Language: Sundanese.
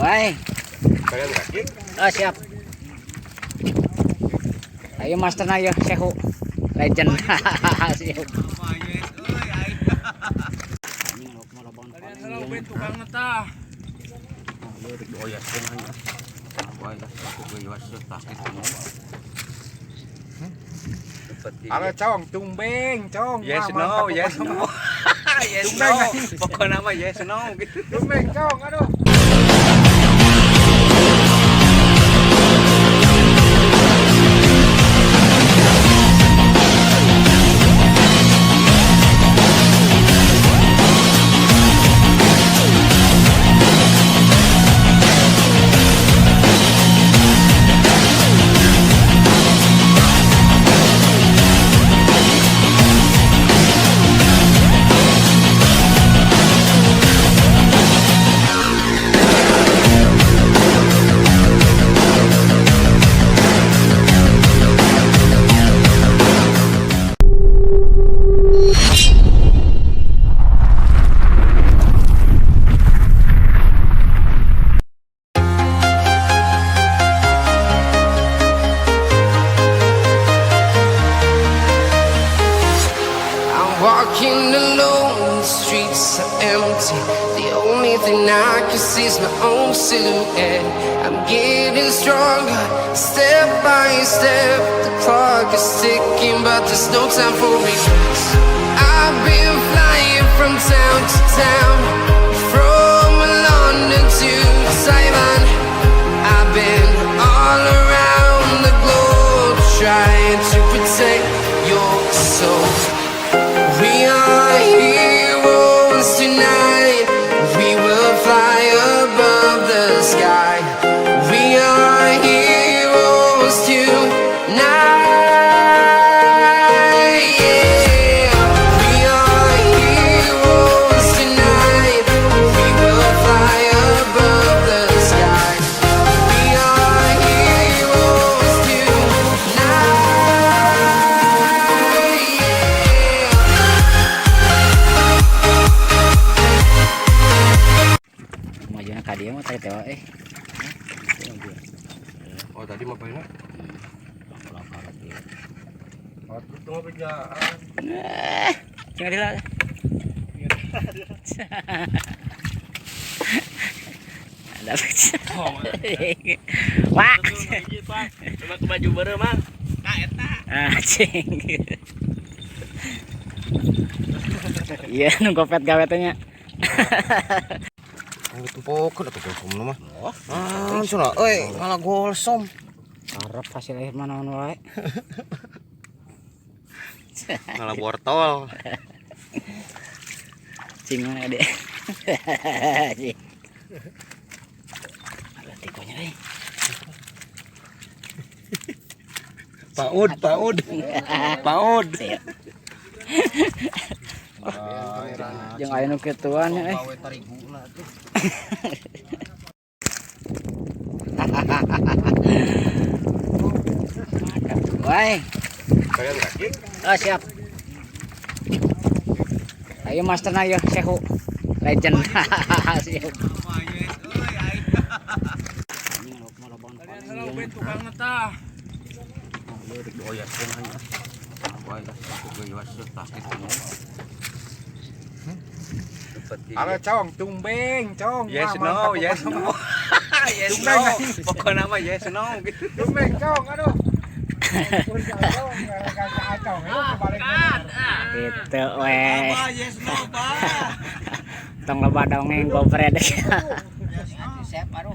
Woi. Oh, siap. Ayo master na yo, sehu. Legend. Siap. Ala cong, tumbeng, cong. Yes no, yes no. Yes no. Pokoknya mah yes no gitu. Tumbeng, cong, aduh. I'm walking alone, the streets are empty. The only thing I can see is my own silhouette. I'm getting stronger, step by step. The clock is ticking, but there's no time for regrets. I've been flying from town to town, from London to Taiwan. I've been all around the globe trying to protect your soul. We are heroes tonight. We will fly above the sky. We are heroes tonight. Yeah. We are heroes tonight. We will fly above the sky. We are heroes tonight. Yeah. Majuna ka dieu mah tadi teh eh. Oh, tadi mah paina. Atuh mah bejaan. Eh, tinggal dila. Ada. Wah. Coba ke baju baru, Mang. Nah, eta. Ah, cing. Iya, nu gopet gawe teh nya. Ditempokeun atuh golsom mah. Ah, cenah euy, ngalah golsom. Karep hasil akhir mana naon wae. Ngalah bortol. Cing mana deh. Cing. Ada tikonya euy. Paud, paud. Paud. Siap. Jeung aya nu kituan ya euy. Bawe tariguna tuh. Woi. Oh, siap. Ayo master na yo, sehu. Legend. Siap. Ala cong, tumbeng, cong. Yes no, yes no. Yes no. Pokoknya mah yes no gitu. Tumbeng, cong, aduh. Gitu weh. Yes no, Pak. Tong loba dongeng gopret. Siap, aduh.